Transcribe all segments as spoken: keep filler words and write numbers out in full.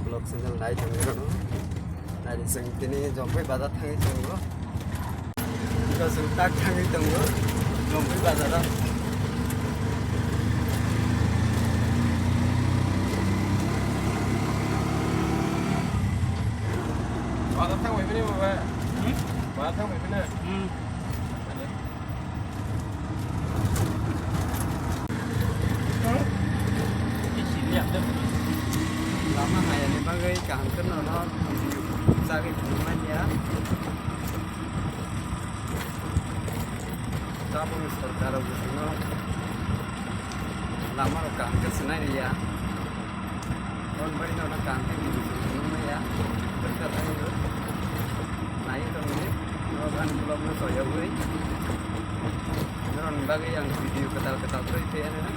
Vlog channel nai tongwi rwno. Nai chwng tini Jompai bazar thangwi tongo. Iko chwng tak thangwi tongo Jompai bazaro. Bazar thangwi bini baba. Hmm? Bazar thangwi bini. Hmm. Lama hayani bagwi kaham khe nono chagwi phunukmani ya. Tabukni sorkar rok bisingno lama rok kaham khe swnai ya. Ron bai no na kaham khe video se nung maya. Berkat ani ro. Nai tong ni. Ro ani vlog no soya hui. Ron bagwi ang video ketal ketal throi te ani na.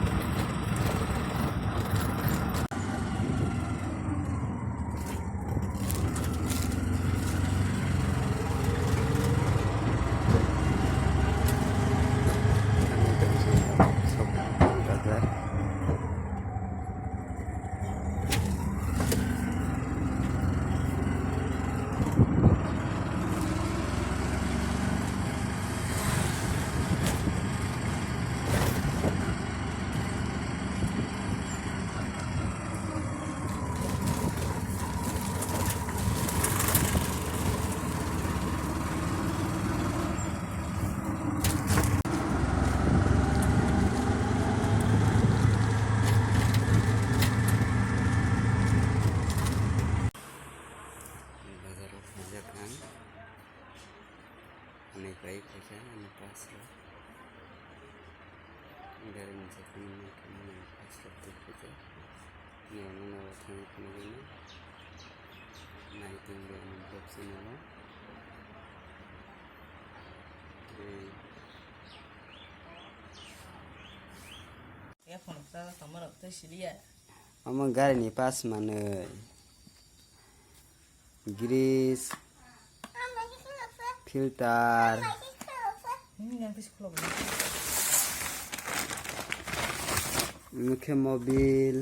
Bazar o phaijak ang, ani bai phaikha ani pass rok, gari ni chakani mankha mani pass rok tei phaijak. Norokno noro thangwi phunukgwino nai tongdi ani vlog channel o. Tei Omo gari ni pass manwi. Grease, filter, omo khe mobil,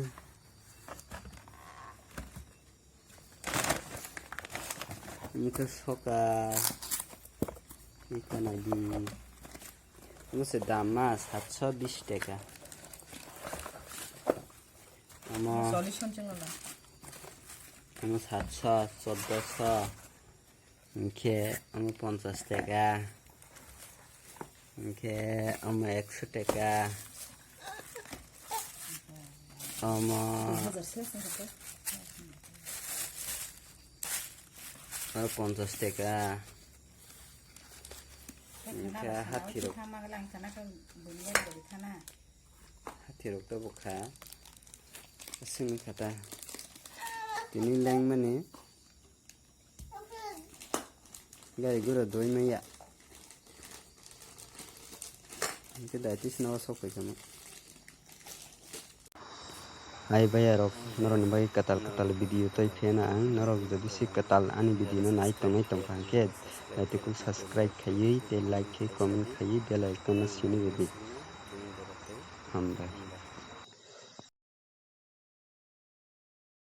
omo khe soka, iko naidi, omo se dam ma satsho bish teka. Omo, solution chwng wala. Omo satsho, choddoso, hinkhe omo ponchash teka, hinkhe omo ekso teka, omo dui hajar se wngkha. Aro ponchash teka. Hinkhe hathirok. Hathirok to bwkha. Aswk wngkha ta. Tini lengmani. Gari gura doi maya. Hinkhe daitis no sok paikha mo. Hai bhaiya rok, norokni bagwi kwtal kwtal video tei pheno ang. Norok jodi se kwtal ani video no nai tongnai tongkha hinkhe, daitiko subscribe khaiwi tei like khai comment khaiwi bell icon no sini rwdi. Hambai.